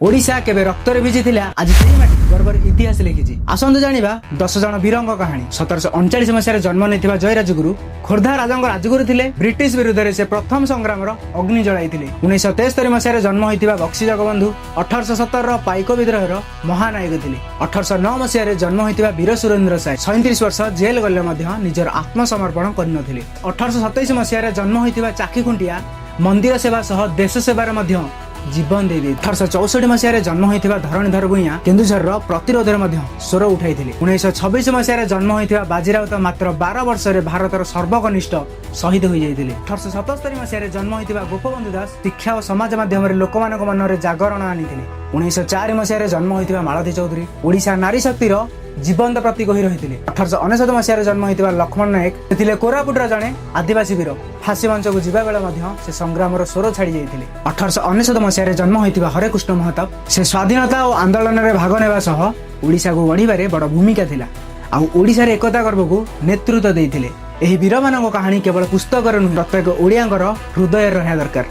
ଓଡ଼ିଶା କେବେ ରକ୍ତରେ ଭିଜିଥିଲା, ଆଜି ସେଇ ମାଟି ଗର୍ବର ଇତିହାସ ଲେଖିଛି। ଆସନ୍ତୁ ଜାଣିବା 10 ଜଣ ବୀରଙ୍କ କାହାଣୀ। 1739 ମସିହାରେ ଜନ୍ମ ନେଇଥିବା ଜୟ ରାଜଗୁରୁ ଖୋର୍ଦ୍ଧା ରାଜାଙ୍କ ରାଜଗୁରୁ ଥିଲେ। ବ୍ରିଟିଶ ବିରୁଦ୍ଧରେ ସେ ପ୍ରଥମ ସଂଗ୍ରାମର ଅଗ୍ନି ଜଳାଇଥିଲେ। 1973 ମସିହାରେ ଜନ୍ମ ହୋଇଥିବା ବକ୍ସି ଜଗବନ୍ଧୁ 1817ର ପାଇକ ବିଦ୍ରୋହର ମହାନାୟକ ଥିଲେ। 1809 ମସିହାରେ ଜନ୍ମ ହୋଇଥିବା ବୀର ସୁରେନ୍ଦ୍ର ସାଏ 37 ବର୍ଷ ଜେଲ୍ ଗଲେ ମଧ୍ୟ ନିଜର ଆତ୍ମସମର୍ପଣ କରିନଥିଲେ। 1827 ମସିହାରେ ଜନ୍ମ ହୋଇଥିବା ଚାଖି ଖୁଣ୍ଟିଆ ମନ୍ଦିର ସେବା ସହ ଦେଶ ସେବାରେ ମଧ୍ୟ ଜୀବନ ଦେଇଦେଇ। 1864 ମସିହାରେ ଜନ୍ମ ହୋଇଥିବା ଧରଣୀଧର ଭୂଇଁଆ କେନ୍ଦୁଝରର ପ୍ରତିରୋଧରେ ମଧ୍ୟ ସ୍ୱର ଉଠାଇଥିଲେ। 1926 ମସିହାରେ ଜନ୍ମ ହୋଇଥିବା ବାଜିରାଉତ ମାତ୍ର 12 ବର୍ଷରେ ଭାରତର ସର୍ବକନିଷ୍ଠ ଶହୀଦ ହୋଇଯାଇଥିଲେ। 1877 ମସିହାରେ ଜନ୍ମ ହୋଇଥିବା ଗୋପବନ୍ଧୁ ଦାସ ଶିକ୍ଷା ଓ ସମାଜ ମାଧ୍ୟମରେ ଲୋକମାନଙ୍କ ମନରେ ଜାଗରଣ ଆଣିଥିଲେ। 1904 ମସିହାରେ ଜନ୍ମ ହୋଇଥିବା ମାଳତୀ ଚୌଧୁରୀ ଓଡ଼ିଶା ନାରୀ ଶକ୍ତିର ଜୀବନ୍ତ ପ୍ରତୀକ ହୋଇ ରହିଥିଲେ। 1899 ମସିହାରେ ଜନ୍ମ ହୋଇଥିବା ଲକ୍ଷ୍ମଣ ନାୟକ, ସେ ଥିଲେ କୋରାପୁଟର ଜଣେ ଆଦିବାସୀ ବୀର। ଫାଶୀ ମଞ୍ଚକୁ ଯିବା ବେଳେ ମଧ୍ୟ ସେ ସଂଗ୍ରାମର ସ୍ୱର ଛାଡ଼ି ଯାଇଥିଲେ। 1899 ମସିହାରେ ଜନ୍ମ ହୋଇଥିବା ହରେକୃଷ୍ଣ ମହତାବ, ସେ ସ୍ୱାଧୀନତା ଓ ଆନ୍ଦୋଳନରେ ଭାଗ ନେବା ସହ ଓଡ଼ିଶାକୁ ଗଢ଼ିବାରେ ବଡ଼ ଭୂମିକା ଥିଲା ଆଉ ଓଡ଼ିଶାର ଏକତା ଗର୍ବକୁ ନେତୃତ୍ୱ ଦେଇଥିଲେ। ଏହି ବୀରମାନଙ୍କ କାହାଣୀ କେବଳ ପୁସ୍ତକରେ ନୁହେଁ, ପ୍ରତ୍ୟେକ ଓଡ଼ିଆଙ୍କର ହୃଦୟରେ ରହିବା ଦରକାର।